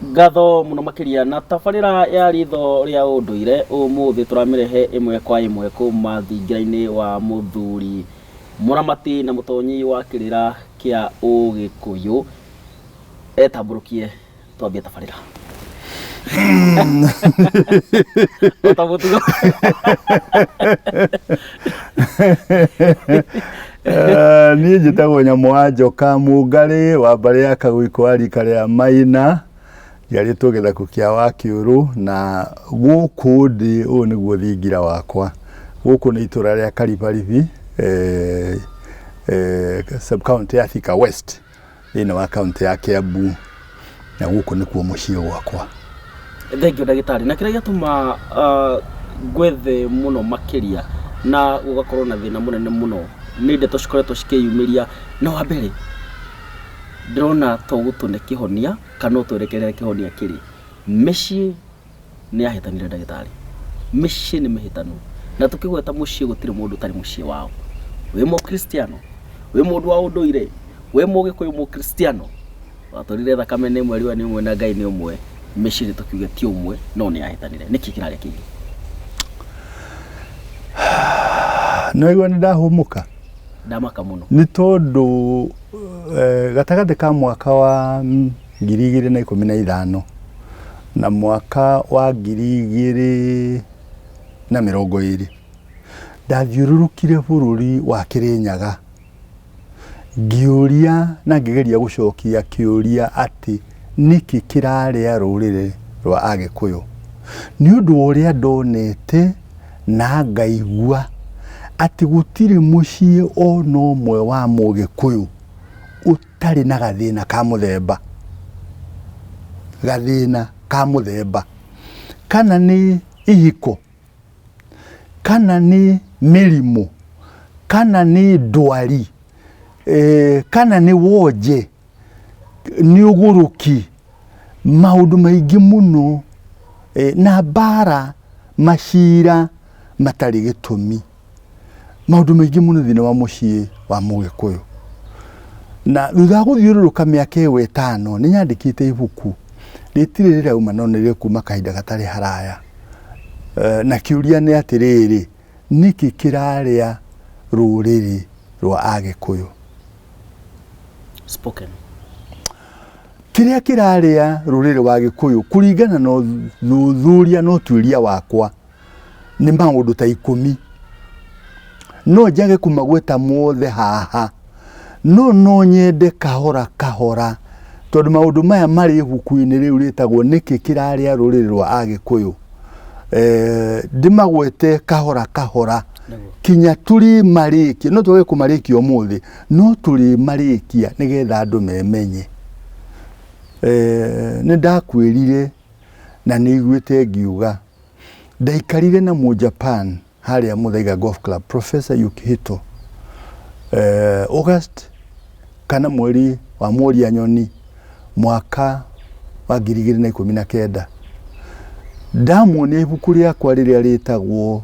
Ngatho mũno makĩria na tabarĩra ya ritho rĩa ũndũire ũmũthĩ tũramĩrehe ĩmwe kwa ĩmwe kuma thingira-inĩ wa mũthuri mũramati na mũtonyi wa kĩrĩra kĩa ũgĩkũyũ etambũrũkie twambie tabarĩra ota mũtugo. Niĩ njĩtagwo Nyamũ wa Njoka Mũngarĩ wa mbarĩ ya Kagũikũ wa rika rĩa Maina, njiarĩtwo gĩthaku kĩa Wakiũrũ na gũkũ ndĩ ũyũ nĩguo thingira wakwa. Gũkũ nĩ itũra rĩa Karibaribi, sub county ya Thika West thĩinĩ wa kaũntĩ ya Kiambu, na gũkũ nĩkuo mũciĩ gwakwa. Thengio ndagĩtarĩ, na kĩrĩa gĩatũma ngwethe mũno makĩria na gũgakorwo na thĩna mũnene mũno nĩ ndeto cikoretwo cikĩyumĩria, na wa mbere ndĩrona to ũgũtũne kĩhonia kana ũtwerekere kĩhonia kĩrĩ. Mĩciĩ nĩ yahĩtanire ndagĩtarĩ, mĩciĩ nĩ mĩhĩtanu, na tũkĩgweta mũciĩ gũtirĩ mũndũ ũtarĩ mũciĩ wao. Wĩ mũkristiano, wĩ mũndũ wa ũndũire, wĩ mũgĩkũyũ mũkristiano, watũrire thakame nĩ ĩmwe, riũa nĩ ĩmwe na Ngai nĩ ũmwe, mĩciĩ nĩ tũkiuge ti ũmwe no nĩ yahĩtanire. Nĩkĩ kĩrarĩa kĩingĩ? Nĩwaigua nĩ ndahũmũka? Ndamaka mũno. Nĩ tondũ gatagatĩ ka mwaka wa 2015 na mwaka wa 2020 ndathiũrũrũkire bũrũri wa Kĩrĩnyaga ngĩũria na ngĩgeria gũcokia kĩũria atĩ nĩkĩ kĩrarĩa rũrĩrĩ rwa Agĩkũyũ. Nĩ ũndũ wa ũrĩa ndonete na ngaigua atĩ gũtirĩ mũciĩ ona ũmwe wa Mũgĩkũyũ ũtarĩ na gathĩna ka mũthemba, gathĩna ka mũthemba. Kana nĩ ihiko kana nĩ mĩrimũ, kana nĩ ndwari, kana nĩ wonje, nĩ ũgũrũki, maũndũ maingĩ mũno, na mbara, macira matarĩ gĩtũmi. Maũndũ maingĩ mũno thĩinĩ wa mũciĩ wa Mũgĩkũyũ. Na thutha wa gũthiũrũrũka mĩaka ĩyo ĩtano, nĩ nyandĩkĩte ibuku, rĩtirĩ rĩrauma no nĩ rĩkuma kahinda gatarĩ haraya. Na kĩũria nĩ atĩrĩrĩ, nĩkĩ kĩrarĩa rũrĩrĩ rwa Agĩkũyũ? Spoken. Kĩrĩa kĩrarĩa rũrĩrĩ wa Gĩkũyũ kũringana na ũthuthuria na ũtuĩria wakwa nĩ maũndũ ta ikũmi. No njage kũmagweta mothe haha, no no nyende kahora kahora tondũ maũndũ maya marĩ ibuku-inĩ rĩu rĩtagwo Nĩkĩ Kĩrarĩa Rũrĩrĩ Rwa Agĩkũyũ. Ndĩmagwete kahora kahora kinya tũrĩmarĩkia, no twage kũmarĩkia ũmũthĩ, no tũrĩmarĩkia nĩgetha andũ memenye. Nĩ ndakwĩrire na nĩ iguĩte ngiuga, ndaikarire na mũ Japan harĩa Muthaiga Golf Club, Professor Yukihito, August kana mweri wa Mworia Nyoni mwaka wa 2019. Ndamuonia ibuku rĩakwa rĩrĩa rĩtagwo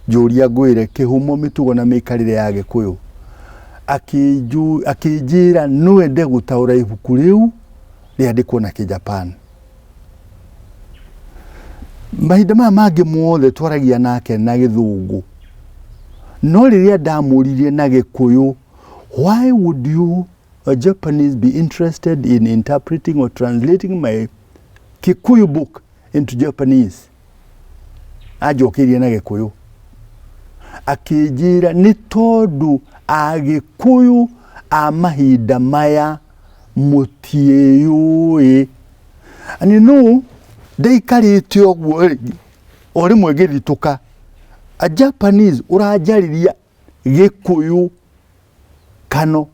Njũria Ngwĩre, Kĩhumo, Mĩtugo na Mĩikarĩre ya Gĩkũyũ, akĩnjĩra no ende gũtaũra ibuku rĩu rĩandĩkwo na Kĩjapan. Mahinda maya mangĩ mothe twaragia nake na Gĩthũngũ, no rĩrĩa ndamũririe na Gĩkũyũ, why would you a Japanese be interested in interpreting or translating my Kikuyu book into Japanese? Anjokeirie na Gĩkũyũ akĩnjĩra nĩ tondũ Agĩkũyũ a mahinda maya mũtiĩyũĩ. And you know, ndaikarĩte ũguo o rĩmwe ngĩthitũka, a Japanese ũranjarĩria Gĩkũyũ kano.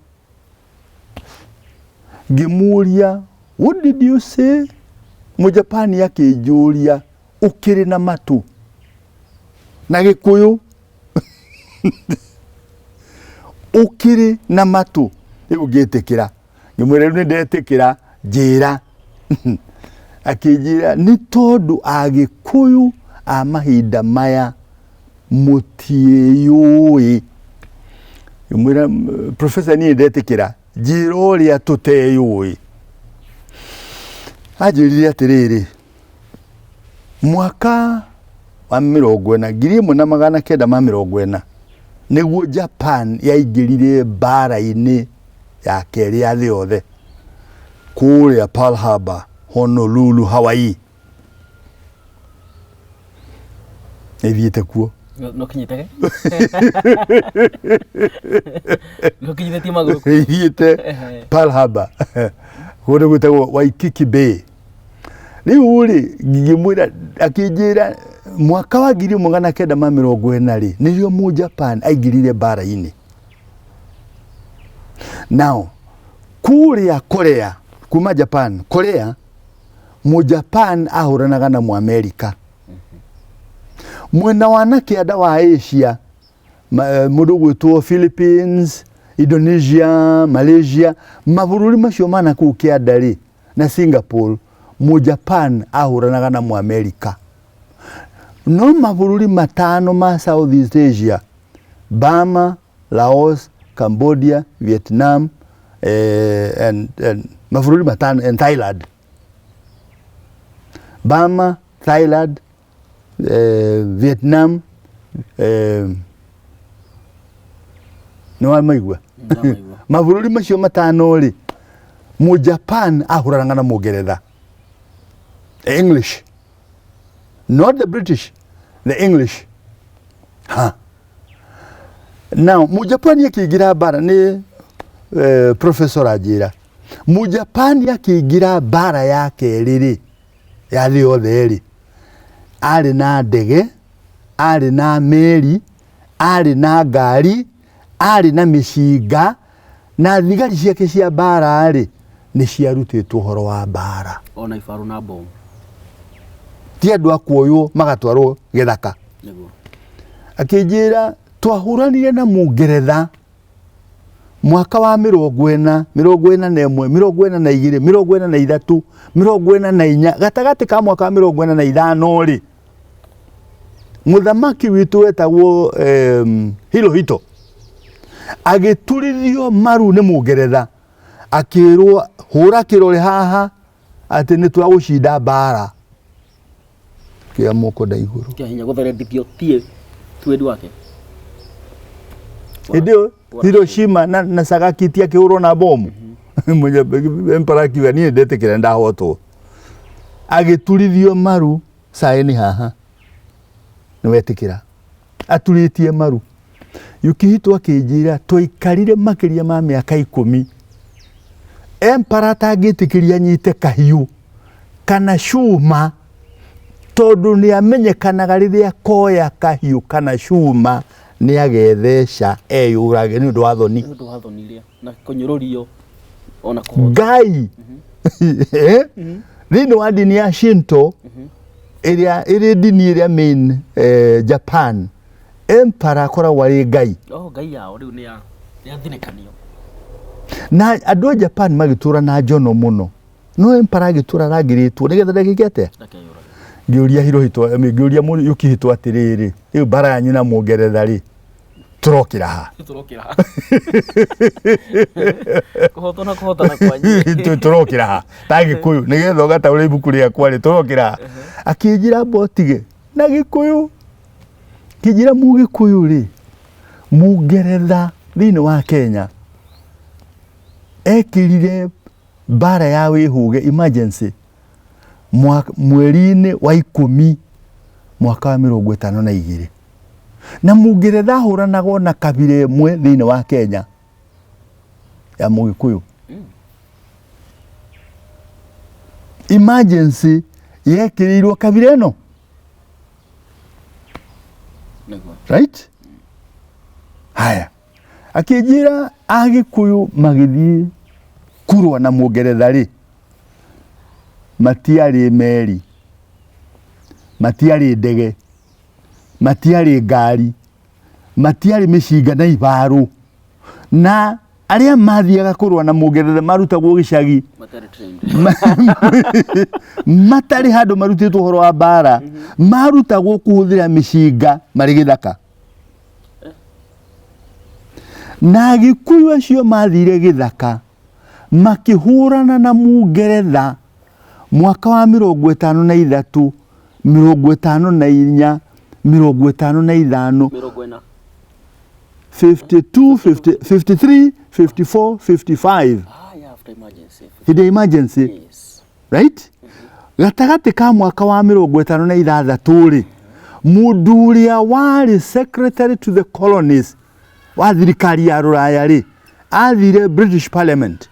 Ngĩmũria, what did you say? Mũjapani akĩnjũria, ũkĩrĩ na matũ? Na Gĩkũyũ. Ũkĩrĩ na matũ? Rĩu ngĩtĩkĩra. Ngĩmwĩra rĩu nĩ ndetĩkĩra, njĩra. Akĩnjĩra nĩ tondũ Agĩkũyũ a mahinda maya mũtiĩyũĩ. Ngĩmwĩra professor niĩ ndetĩkĩra, njĩra ũrĩa tũteyũĩ. Anjĩrire atĩrĩrĩ, mwaka wa 40, 1940, nĩguo Japan yaingĩrire mbara-inĩ ya kerĩ ya thĩ yothe kũrĩa Pearl Harbor, Honolulu, Hawaii. Nĩthiĩte kuo. No kinyĩte no kinyithĩtie magũrũ. Nĩthiĩte Pearl Harbor kũndũ gwĩtagwo Waikiki Bay. Rĩu rĩ, ngĩmwĩra, akĩnjĩra mwaka wa 1940 rĩ, nĩrĩo mũ Japan aingĩrire mbara-inĩ. Now, kũrĩa Korea, kuma Japan, Korea, mũ Japan ahũranaga na mũ Amerika. Mwena wa na kĩanda wa Asia, mũndũ ũgwĩtwo Philippines, Indonesia, Malaysia, mabũrũri macio ma na kũu kĩanda rĩ, na Singapore, mũ Japan ahũranaga na mũ Amerika. No mabũrũri matano ma Southeast Asia, Burma, Laos, Cambodia, Vietnam, and mabũrũri matano, and Thailand. Burma, Thailand, Vietnam, nĩ wamaigua? Ndamaigua. Mabũrũri macio matano rĩ, mũ Japan ahũranaga na Mũngeretha. The English. Not the British, the English. Ha. Now, Mũjapani akĩingĩra mbara nĩ professor anjĩra. Mũjapani akĩingĩra mbara ya kerĩ rĩ, ya thĩ yothe rĩ, arĩ na ndege, arĩ na meri, arĩ na ngari, arĩ na mĩcinga, na thigari ciake cia mbara rĩ, nĩ ciarutĩtwo ũhoro wa mbara. Ona ibaru na bomu. Ti andũ a kuoywo magatwarwo gĩthaka. Nĩguo. Akĩnjĩra twahũranire na Mũngeretha mwaka wa 40, 41, 42, 43, 44, gatagatĩ ka mwaka wa 45 rĩ, mũthamaki witũ wetagwo Hirohito agĩturithio maru nĩ Mũngeretha, akĩrwo hũra kĩrore haha atĩ nĩ twagũcinda mbara. Kĩa moko na igũrũ. Kĩa hinya gũtherendithio tie twendi wake. Hĩndĩ ĩyo Hiroshima na Nagasaki ti akĩhũrwo na bomu. Emperor akiuga niĩ ndetĩkĩra ndahotwo. Agĩturithio maru saini haha. Nĩwetĩkĩra. Aturĩtie maru. Yukihito akĩnjĩra twaikarire makĩria ma mĩaka 10. Emperor atangĩtĩkĩria anyite kahiũ kana cuma tondũ nĩ amenyekanaga rĩrĩa koya kahiũ kana cuma nĩ agetheca eyũrage nĩ ũndũ wa thoni. Nĩ ũndũ wa thoni iria na kũnyũrũrio ona kũhotwo. Ngai thĩinĩ wa ndini ya Shinto ĩrĩa ĩrĩ ndini ĩrĩa main Japan, emperor akoragwo arĩ Ngai. Oh, Ngai yao rĩu nĩ ya nĩ ya thinĩkanio. Na andũ a Japan magĩtũra na njono mũno. No emperor agĩtũra arangĩrĩtwo nĩgetha ndagĩke atĩa? Ndakeyũrage. Ngĩũria Hirohito, ngĩũria Yukihito atĩrĩrĩ, rĩu mbara yanyu na Mũngeretha rĩ, tũrokĩra ha? Tũrokĩra ha? Kũhotwo na kũhotana kwanyu. Tũrokĩra ha? Ta Gĩkũyũ, nĩgetha ũgataũra ibuku rĩakwa rĩ, tũrokĩra ha? Akĩnjĩra mbotige na Gĩkũyũ. Akĩnjĩra Mũgĩkũyũ rĩ, Mũngeretha thĩinĩ wa Kenya ekĩrire mbara ya wĩhũge emergency mweri-inĩ wa 10 mwaka wa 52. Na Mũngeretha ahũranaga na kabira ĩmwe thĩinĩ wa Kenya ya Mũgĩkũyũ. Emergency yekĩrĩirwo kabira ĩno. Right? Haya. Akĩnjĩra Agĩkũyũ magĩthiĩ kũrũa na Mũngeretha rĩ, matiarĩ meri, matiarĩ ndege, matiarĩ ngari, matiarĩ mĩcinga na ibarũ. Na arĩa mathiaga kũrũa na Mũngeretha marutagwo gĩcagi Matarĩ trained. Matarĩ handũ marutĩtwo ũhoro wa mbara, marutagwo kũhũthĩra mĩcinga marĩ gĩthaka. Na Agĩkũyũ acio mathire gĩthaka makĩhũrana na Mũngeretha. Mwaka wa 53, 54, 55, 40. 52, 50, 53, 54, 55. Ah, yeah, after emergency. Hĩndĩ ya emergency. Yes. Right, gatagatĩ ka mwaka wa 56 rĩ, mũndũ ũrĩa warĩ secretary to the colonies wa thirikari ya rũraya rĩ, athire British Parliament,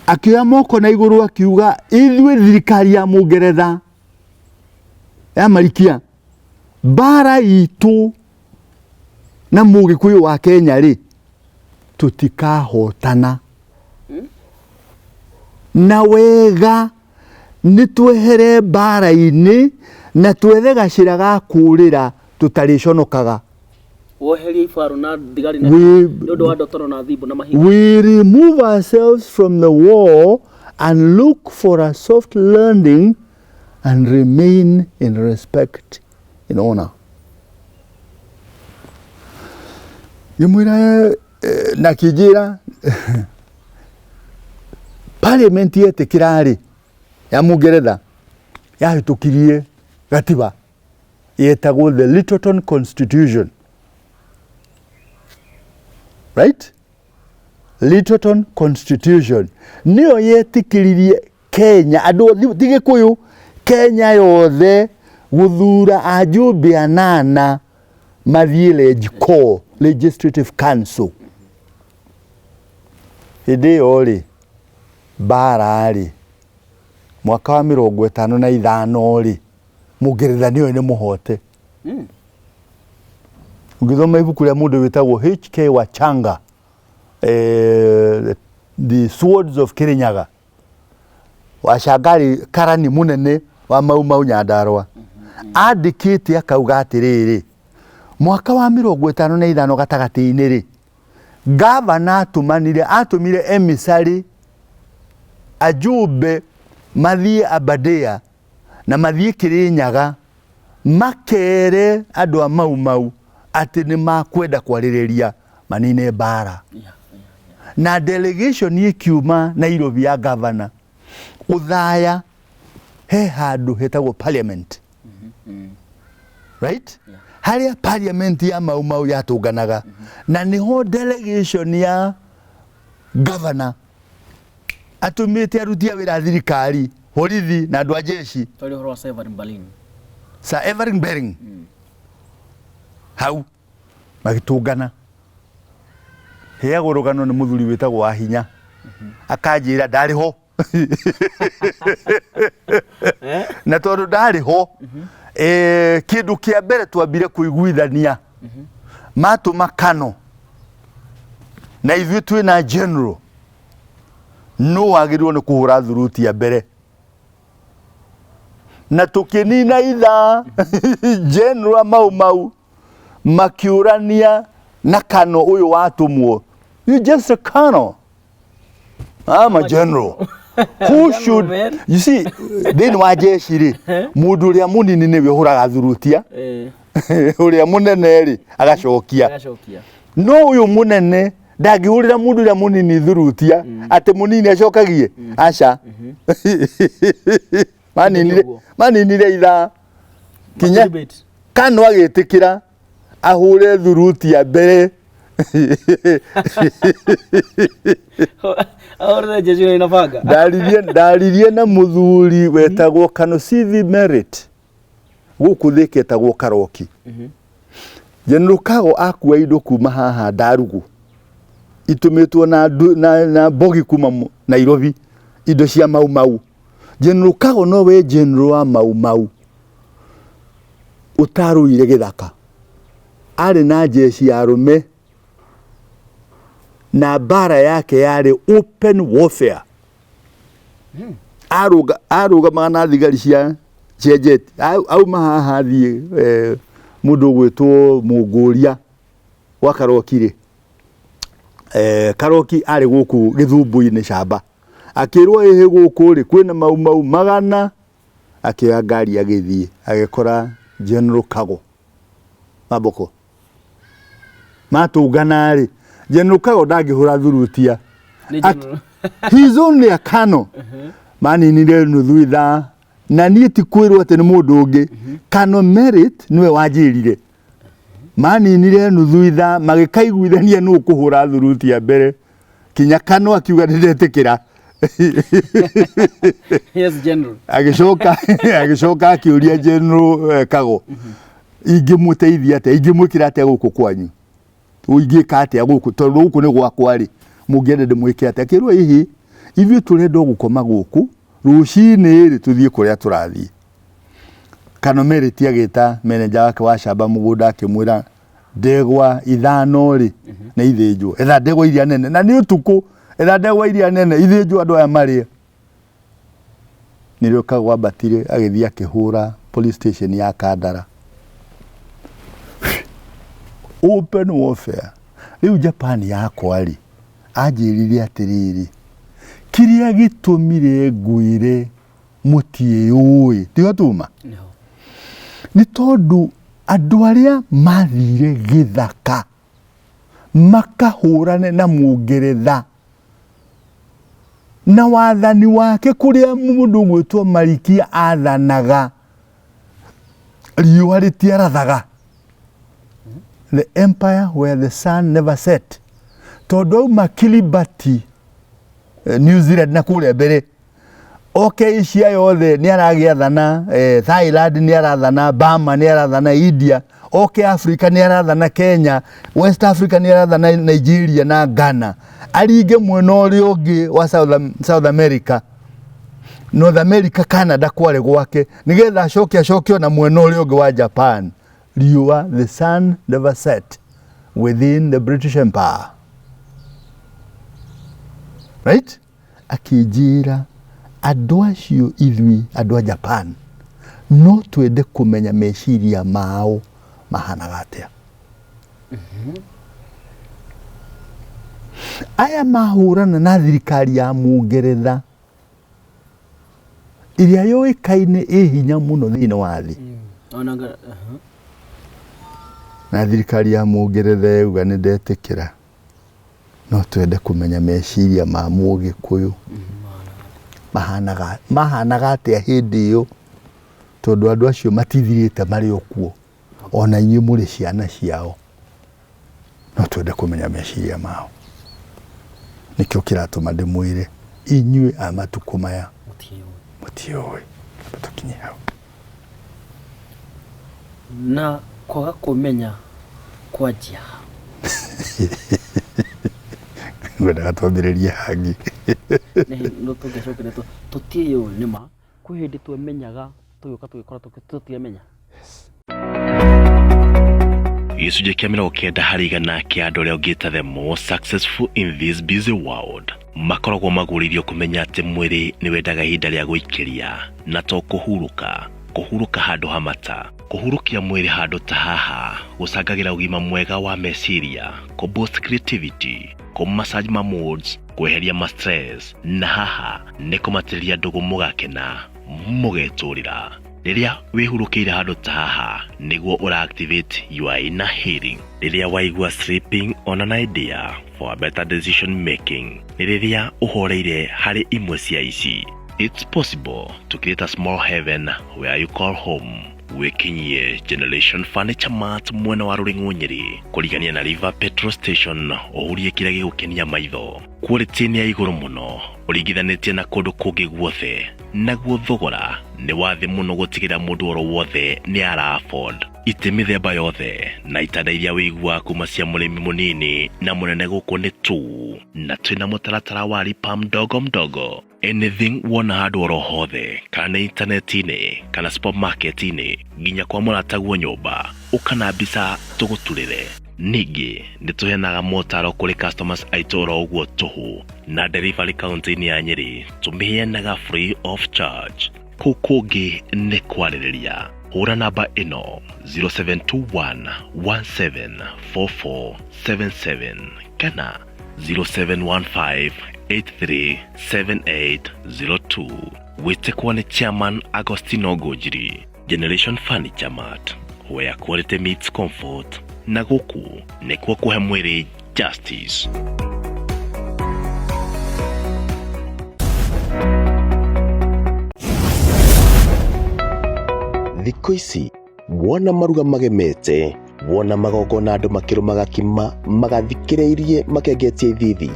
akĩoya moko na igũrũ, akiuga, "Ithuĩ thirikari ya Mũngeretha ya Marikia, mbara itũ na Mũgĩkũyũ wa Kenya rĩ, tũtikahotana na wega nĩ twehere mbara-inĩ na twethe gacĩra ga kũũrĩra tũtarĩconokaga." Woherie ibaru na thigari na nĩ ũndũ wa ndotoro na thimbo na mahiga. "We remove ourselves from the war and look for a soft landing and remain in respect, in honor." Ngĩmwĩra na kĩnjĩra parliament yetĩkĩra rĩ, ya Mũngeretha yahĩtũkirie gatiba yetagwo the Littleton Constitution, right? Littleton Constitution nĩyo yetĩkĩririe Kenya, andũ ti Gĩkũyũ, Kenya yothe gũthura ajumbe anana mathiĩ LegCo, Legislative Council. Hĩndĩ ĩyo rĩ, mbara rĩ, mwaka wa 55 rĩ, Mũngeretha nĩoĩ nĩ mũhote. Ũngĩthoma ibuku rĩa mũndũ wĩtagwo HK Wachanga, The Swords of Kirinyaga, Wachanga arĩ karani mũnene wa Mau Mau Nyandarua, andĩkĩte akauga atĩrĩrĩ, mwaka wa 55 gatagatĩ-inĩ rĩ, gavana atũmanire, atũmire emissary, ajumbe mathiĩ Aberdare na mathiĩ Kirinyaga makere andũ a Mau Mau atĩ nĩ makwenda kwarĩrĩria manine mbara. Na delegation ĩkiuma Nairobi ya gavana Ũthaya, he handũ hetagwo parliament, right? Harĩa parliament ya Mau Mau yatũnganaga, na nĩho delegation ya gavana atũmĩte aruti a wĩra a thirikari, borithi na andũ a jeshi. Twarĩ ũhoro wa Severin Berlin. Sir Everin Bering hau magĩtũngana. Heagwo rũgano nĩ mũthuri wĩtagwo wa hinya, akanjĩra ndarĩ ho, na tondũ ndarĩ ho, kĩndũ kĩa mbere twambire kũiguithania, matũma kano na ithuĩ twĩna general, no wagĩrĩirwo nĩ kũhũra thuruti ya mbere na tũkĩnina ithaa. General Mau Mau makiũrania na kano ũyũ watũmwo, "You just a colonel, I'm a general. Who should?" Man. You see, thĩinĩ wa jeshi rĩ, mũndũ ũrĩa mũnini nĩwe ũhũraga thurutia, ũrĩa mũnene rĩ agacokia. Agacokia. No ũyũ mũnene ndangĩhũrĩra mũndũ ũrĩa mũnini thurutia atĩ mũnini acokagie. Aca, maninire Ũguo. Maninire ithaa kinya Debate. Kano agĩtĩkĩra ahũre thurutia mbere. Ahũrĩre jeshi na banga. Ndaririe na mũthuri wetagwo Kanosivi Merit gũkũ Thĩka, etagwo Karoki. General Kago akua indo kuma haha Ndarugu itũmĩtwo na mbogi kuma Nairobi, indo cia Mau Mau. General Kago nowe general wa Mau Mau ũtarũire gĩthaka, arĩ na jeshi ya arũme na mbara yake yarĩ open warfare. Arũgamaga na thigari cia jet. Auma haha athiĩ mũndũ ũgwĩtwo Mũngũria wa Karoki rĩ, Karoki arĩ gũkũ Gĩthumbu-inĩ camba, akĩrwo ĩhĩ gũkũ rĩ kwĩna Mau Mau magana, akĩoya ngari agĩthiĩ agĩkora General Kago Maboko matũngana rĩ, General Kago ndangĩhũra thurutia. Nĩ general. He's only a colonel. Maninire nuthu ithaa na niĩ ti kwĩrwo atĩ nĩ mũndũ ũngĩ. Colonel Merit nĩwe wanjĩrire. Maninire nuthu ithaa magĩkaiguithania nũ ũkũhũra thuruti ya mbere kinya Kano akiuga nĩndetĩkĩra. Yes, General. Agĩcoka agĩcoka akĩũria General Kago, ingĩmũteithia atĩa, ingĩmwĩkĩra atĩa gũkũ kwanyu, ingĩka atĩa gũkũ, tondũ gũkũ nĩ gwakwa rĩ, mũngĩenda ndĩmwĩke atĩa? Akĩrwo ĩhĩ, ithuĩ tũrenda o gũkoma gũkũ, rũcinĩ rĩ tũthiĩ kũrĩa tũrathiĩ. Kano Merit agĩta manager wake wa shamba mũgũnda akĩmwĩra ndegwa 5 rĩ nĩ ithĩnjwo, etha ndegwa iria nene, na nĩ ũtukũ, etha ndegwa iria nene ithĩnjwo andũ aya marĩe. Nĩrĩo Kago ambatire agĩthiĩ akĩhũra police station ya Kandara. Open warfare. Rĩu Japan yakwa rĩ, anjĩrire atĩrĩrĩ, kĩrĩa gĩtũmire ngwĩre mũtiĩyũĩ, tiho tuma? Nĩho. Nĩ tondũ andũ arĩa mathire gĩthaka makahũrane na Mũngeretha na wathani wake kũrĩa mũndũ ũgwĩtwo Marikia athanaga, riũa rĩtiarathaga. The empire where the sun never set. Tondũ auma Kiribati, New Zealand na kũrĩa mbere, oke Asia yothe nĩ aragĩathana, Thailand nĩ arathana, Burma nĩ arathana, India, oke Africa nĩ arathana, Kenya, West Africa nĩ arathana, Nigeria na Ghana, aringe mwena ũrĩa ũngĩ wa South America, North America, Canada kwarĩ gwake, nĩgetha acoke acoke ona mwena ũrĩa ũngĩ wa Japan. Riũa, the sun never set within the British Empire. Right? Akĩnjĩra andũ acio ithuĩ andũ a Japan no twende kũmenya meciria mao mahanaga atĩa. Aya mahũrana na thirikari ya Mũngeretha ĩrĩa yũĩkaine ĩ hinya mũno thĩinĩ wa thĩ. Na thirikari ya Mũngeretha yauga nĩ ndetĩkĩra, no twende kũmenya meciria ma Mũgĩkũyũ mahanaga atĩa hĩndĩ ĩyo, tondũ andũ acio matithirĩte marĩ o kuo, ona inyuĩ mũrĩ ciana ciao, no twende kũmenya meciria mao. Nĩkĩo kĩratũma ndĩmwĩre inyuĩ a matukũ maya mũtiũĩ. Tũkinye hau. Na kwaga kũmenya kwanjia ha? Ngwendaga twambĩrĩrie hangĩ. No tũngĩacokire tũtiĩyũĩ nĩma, kwĩ hĩndĩ twemenyaga tũgĩũka tũgĩkora tũtiemenya. Gĩcunjĩ kĩa 90% kĩa andũ arĩa ũngĩta the most successful in this busy world makoragwo magũrĩirio kũmenya atĩ mwĩrĩ nĩ wendaga ihinda rĩa gũikĩria na to kũhurũka, kũhurũka handũ hamata, kũhurũkia mwĩrĩ handũ ta haha gũcangagĩra ũgima mwega wa meciria, kũ boost creativity, kũ massage ma moods, kweheria ma stress, na haha nĩ kũmatĩrĩria ndũgũ mũgakena mũgetũrĩra. Rĩrĩa wĩhurũkĩire handũ ta haha nĩguo ũra activate your inner healing. Rĩrĩa waigua sleeping on an idea for a better decision making nĩ rĩrĩa ũhoreire harĩ imwe cia ici. It's possible to create a small heaven where you call home. Wĩkinyie Generation Furniture Mart mwena wa Rũrĩng'ũ Nyĩrĩ kũrigania na River Petrol Station ũhurie kĩrĩa gĩgũkenia maitho. Quality nĩ ya igũrũ mũno ũringithanĩtie na kũndũ kũngĩ guothe, naguo thogora nĩ wa thĩ mũno gũtigĩrĩra mũndũ oro wothe nĩ ara afford. Itĩ mĩthemba yothe na itanda iria wĩiguaga kuma cia mũrĩmi mũnini na mũnene gũkũ nĩ tu, na twĩna mũtaratara wa lipa mdogo mdogo. Anything wona handũ oro hothe, kana nĩ intaneti-inĩ kana supermarket-inĩ nginya kwa mũrataguo nyũmba, ũka na mbica tũgũturĩre. Ningĩ nĩ tũheanaga motaro kũrĩ customers aitũ oro ũguo tũhũ, na delivery kaunti-inĩ ya Nyĩrĩ tũmĩheanaga free of charge. Kũu kũngĩ nĩ kwarĩrĩria. Hũra namba ĩno 0721174477 kana 0715837802. Wĩtĩkwo nĩ Chairman Agostino Ngũnjiri, Generation Furniture Mart, where quality meets comfort, na gũkũ nĩkuo kũhe mwĩrĩ justice. Thikũ ici wona maruga magemete, wona magongona andũ makĩrũma gakima magathikĩrĩirie makengetie ithithi,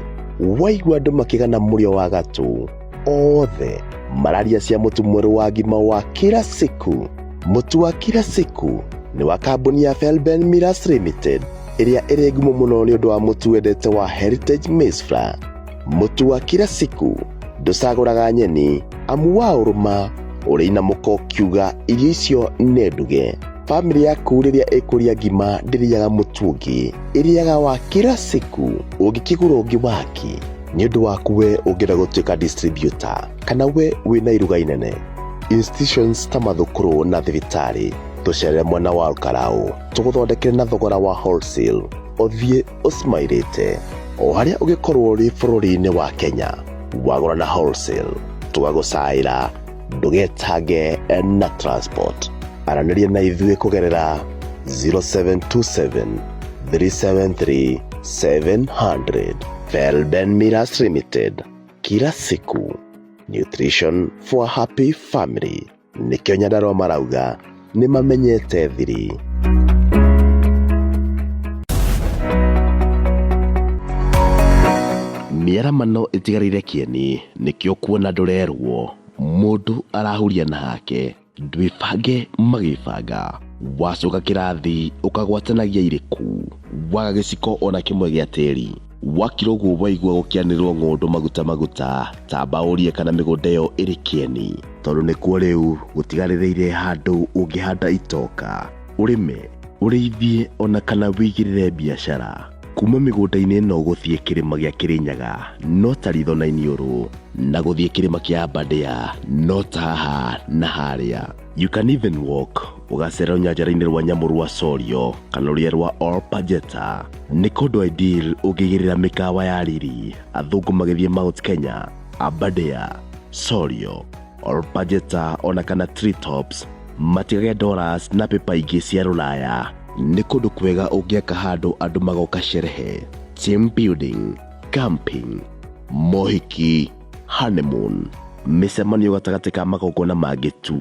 waigua andũ makĩgana mũrĩo wa gatũ, othe mararia cia mũtu mwerũ wa ngima wa kila siku. Mũtu wa kila siku nĩ wa kambuni ya Felben Millers Limited ĩrĩa ĩrĩ ngumo mũno nĩ ũndũ wa mũtu wendete wa Heritage Maize Flour. Mũtu wa kila siku ndũcagũraga nyeni amu waũrũma ũrĩinamũka ũkiuga irio icio nĩ nduge. Bamĩrĩ yaku rĩrĩa ĩkũrĩa ngima ndĩrĩaga mũtu ũngĩ, ĩrĩaga wa kila siku. Ũngĩkĩgũra ũngĩ waki nĩ ũndũ waku we ũngĩenda gũtuĩka distributor kana we wĩna iruga inene. Institutions ta mathukuru na thibitarĩ tũcerere mwena wa Olkalau tũgũthondekere na thogora wa wholesale ũthiĩ ũcimairĩte o harĩa ũngĩkorwo ũrĩ bũrũri-inĩ wa Kenya. Wagũra na wholesale tũgagũcaĩra, ndũgetange na transport. Aranĩria na ithuĩ kũgerera 0727 373 700. Felben Millers Limited, kila siku nutrition for a happy family. Nĩkĩo Nyandarua marauga nĩ mamenyete thiri. Mĩaramano ĩtigarĩire kĩeni nĩkĩo kuona ndũrerwo mũndũ arahuria na hake ndwĩbange magĩbanga wacoka kĩrathi ũkagwatanagia irĩku waga gĩciko ona kĩmwe gĩa tĩri wakira ũguo waigua gũkĩanĩrĩrwo ng'ũndũ maguta maguta tamba ũrie kana mĩgũnda ĩyo ĩrĩ kĩeni tondũ nĩkuo rĩu gũtigarĩrĩire handũ ũngĩhanda itoka ũrĩme ũrĩithie ona kana wĩigĩrĩre biacara kuma mĩgũnda-inĩ ĩno gũthiĩ kĩrĩma gĩa Kĩrĩnyaga no ta ritho na iniũrũ na gũthiĩ kĩrĩma kĩa Aberdare no ta haha na harĩa. You can even walk ũgacera rũnyanjara-inĩ rwa nyamũ rwa Sorio kana rũrĩa rwa Ol Pajeta. Nĩ kũndũ ideal ũngĩigĩrĩra mĩkawa ya riri athũngũ magĩthiĩ Mount Kenya, Aberdare, Sorio, Ol Pajeta ona kana Treetops matigage dollars na pepa ingĩ cia rũraya. Nĩ kũndũ kwega ũngĩaka handũ andũ magoka sherehe, team building, camping, mohiki, honeymoon, mĩcemanio gatagatĩ ka magongona mangĩ tu.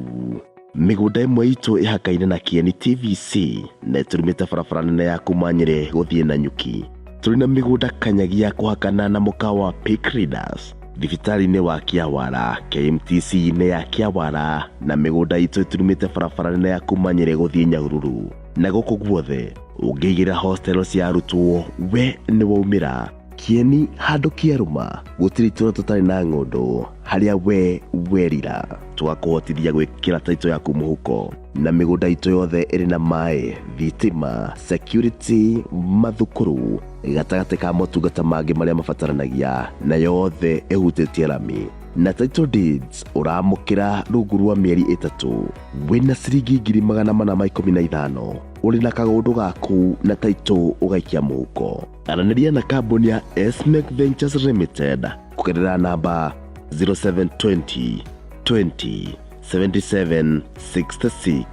Mĩgũnda ĩmwe itũ ĩhakaine na Kieni TVC na ĩtũrumĩte barabara nene ya kuma Nyĩrĩ gũthiĩ Nanyuki. Tũrĩ na mĩgũnda Kanyagia kũhakana na mũkawa wa Peak Readers, thibitarĩ-inĩ wa Kĩawara, KMTC-inĩ ya Kĩawara na mĩgũnda itũ ĩturumĩte barabara nene ya kuma Nyĩrĩ gũthiĩ Nyahururu. Na gũkũ guothe ũngĩigĩra hostel cia arutwo we nĩ waumĩra. Kieni handũ kĩarũma gũtirĩ itũra tũtarĩ na ng'ũndũ harĩa we werira tũgakũhotithia gwĩkĩra taito yaku mũhuko na mĩgũnda itũ yothe ĩrĩ na maĩ, thitima, security, mathukuru gatagatĩ ka motungata mangĩ marĩa mabataranagia na yothe ĩhutĩtie rami na title deeds ũramũkĩra rungu rwa mĩeri 3 wĩna ciringi 415,000 ũrĩ na kaũndũ gaku na title ũgaikia mũhuko. Aranĩria na kambuni ya SMEC Ventures Limited kũgerera namba 0720 20 77 66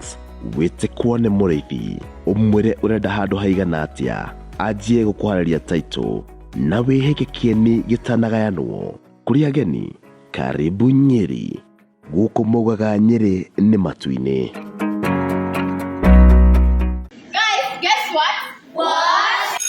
wĩtĩkwo nĩ mũrĩithi ũmwĩre ũrenda handũ haigana atĩa anjie gũkũharĩria title na wĩhĩke kĩeni gĩtanagayanwo kũrĩ ageni. Karibu Nyeri, gũkũ maugaga Nyeri nĩ matu-inĩ. Guys, guess what? What?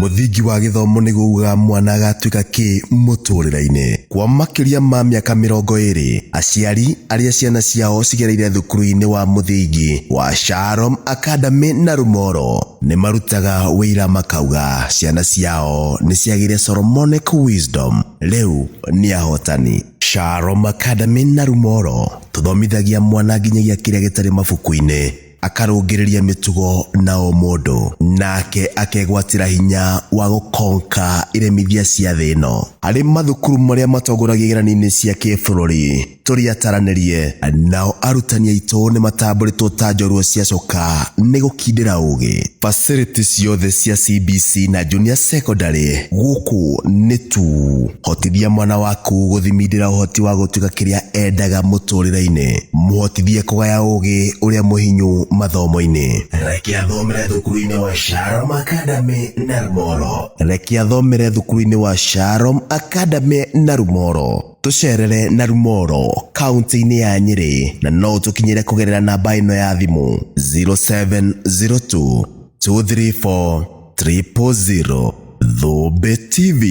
Mũthingi wa gĩthomo nĩ uga mwana agatuĩka kĩ mũtũrĩre-inĩ. Kwa makĩria ma mĩaka 20 aciari arĩa ciana ciao cigereire thukuru-inĩ wa mũthingi wa Shalom Academy na Rumoro nĩ marutaga wĩira makauga ciana ciao nĩ ciagĩire Solomonic wisdom rĩu nĩ ahotani. Shalom Academy na Rumoro tũthomithagia mwana nginyagia kĩrĩa gĩtarĩ mabuku-inĩ akarũngĩrĩria mĩtugo na ũmũndũ nake akegwatĩra hinya wa gũkonka iremithia cia thĩ ĩno. Harĩ mathukuru marĩa matongoragia igeranio-inĩ cia kĩbũrũri tũrĩ ataranĩrie nao arutani aitũ nĩ matambũrĩtwo ta njorua cia coka nĩ gũkindĩra ũgĩ. Facility ciothe cia CBC na junior secondary gũkũ nĩ tu hotithia mwana waku gũthimindĩra ũhoti wa gũtuĩka kĩrĩa endaga mũtũrĩre-inĩ, mũhotithie kũgaya ũgĩ ũrĩa mũhinyu. mathomo-inĩ. Reke athomere thukuru-inĩ wa Shalom Academy Narumoro. Reke athomere thukuru-inĩ wa Shalom Academy Narumoro. Tũcerere Narumoro kaunti-inĩ ya Nyĩrĩ na no ũtũkinyĩre kũgerera namba ĩno ya thimũ 0702 234 000. Thũmbĩ TV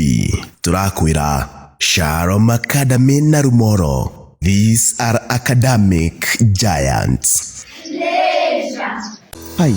tũrakwĩra Shalom Academy Narumoro. These are academic giants. Fine.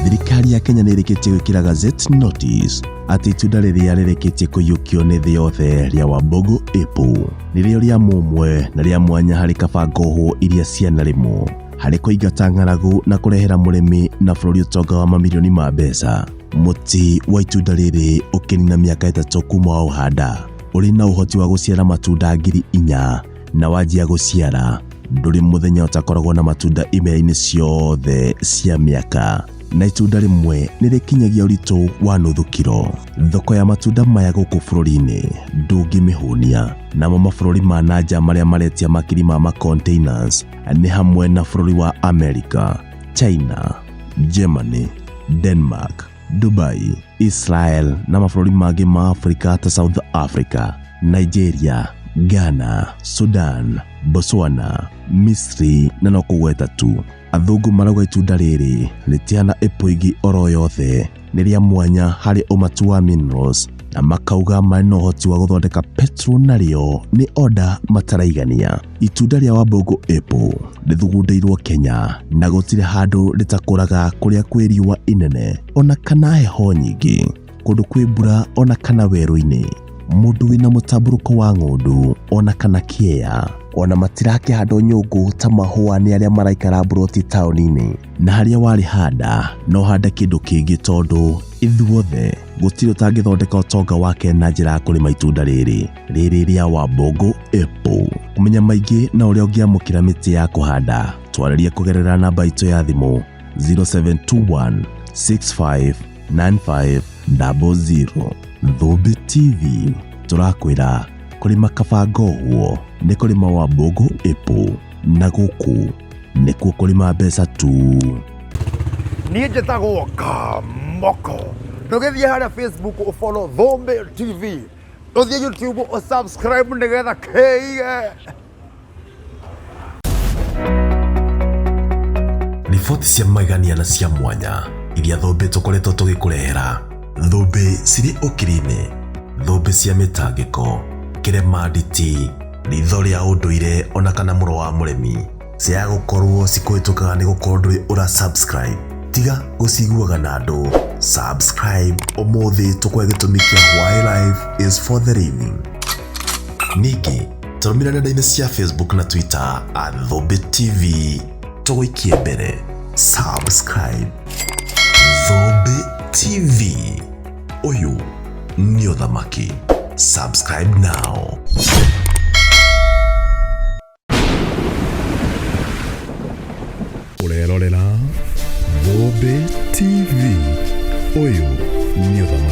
Thirikari ya Kenya nĩ ĩrĩkĩtie gwĩkĩra gazette notice atĩ itunda rĩrĩa rĩrĩkĩtie kũiyũkio nĩ thĩ yothe rĩa Wambugu Apple nĩrĩo rĩa mũmwe na rĩa mwanya harĩ kaba ngohwo iria cianarĩmwo harĩ kũingata ng'aragu na kũrehera mũrĩmi na bũrũri ũtonga wa mamirioni ma mbeca. Mũtĩ wa itunda rĩrĩ ũkĩnina mĩaka 3 kuma waũhanda ũrĩ na ũhoti wa gũciara matunda 4,000 na wanjia gũciara ndũrĩ mũthenya ũtakoragwo na matunda imera-inĩ ciothe cia mĩaka na itunda rĩmwe nĩ rĩkinyagia ũritũ wa nuthu kiro. Thoko ya matunda maya gũkũ bũrũri-inĩ ndũngĩmĩhũnia, namo mabũrũri ma na nja marĩa maretia makiri ma ma-containers nĩ hamwe na bũrũri wa America, China, Germany, Denmark, Dubai, Israel na mabũrũri mangĩ ma Afrika ta South Africa, Nigeria, Ghana, Sudan, Botswana, Misri na no kũgweta tu. Athũngũ marauga itunda rĩrĩ rĩtihana apple ingĩ oro yothe, nĩ rĩa mwanya harĩ ũmatu wa minerals na makauga marĩ na ũhoti wa gũthondeka petrol narĩo nĩ order mataraigania. Itunda rĩa Wambugu Apple rĩthugundĩirwo Kenya na gũtirĩ handũ rĩtakũraga kũrĩa kwĩ riũa inene ona kana heho nyingĩ, kũndũ kwĩ mbura ona kana werũ-inĩ, mũndũ wĩna mũtambũrũko wa ng'ũndũ ona kana kĩea, ona matirakĩhandwo nyũngũ ta mahũa nĩ arĩa maraikara mburoti taũni-inĩ. Na harĩa warĩhanda no hande kĩndũ kĩngĩ tondũ ithuothe gũtirĩ ũtangĩthondeka ũtonga wake na njĩra ya kũrĩma itunda rĩrĩ rĩrĩ rĩa Wambugu Apple. Kũmenya maingĩ na ũrĩa ũngĩamũkĩra mĩtĩ ya kũhanda, twarĩrie kũgerera namba itũ ya thimũ 0721 65 9500. Thũmbĩ TV tũrakwĩra kũrĩma kaba ngohwo nĩ kũrĩma Wambugu Apple na gũkũ nĩkuo kũrĩma mbeca tu. Niĩ njĩtagwo Kamoko. Ndũgĩthiĩ harĩa Facebook ũfollow Thũmbĩ TV, ũthiĩ YouTube ũsubscribe nĩgetha kĩige. Riboti cia magegania na cia mwanya iria Thũmbĩ tũkoretwo tũgĩkũrehera. Thũmbĩ cirĩ ũkiri-inĩ, thũmbĩ cia mĩtangĩko, kĩrema nditi, ritho rĩa ũndũire ona kana mũro wa mũrĩmi. Ciaga gũkorwo cikũhĩtũkaga nĩ gũkorwo ndũrĩ ũra subscribe. Tiga gũciguaga na andũ. Subscribe ũmũthĩ tũkũhe gĩtũmi kĩa why life is for the living. Ningĩ tũrũmĩrĩre nenda-inĩ cia Facebook na Twitter at Thũmbĩ TV tũgũikie mbere. Subscribe Thũmbĩ TV, ũyũ nĩ ũthamaki. Subscribe now. Ũrerorera Thũmbĩ TV, ũyũ nĩ ũthamaki.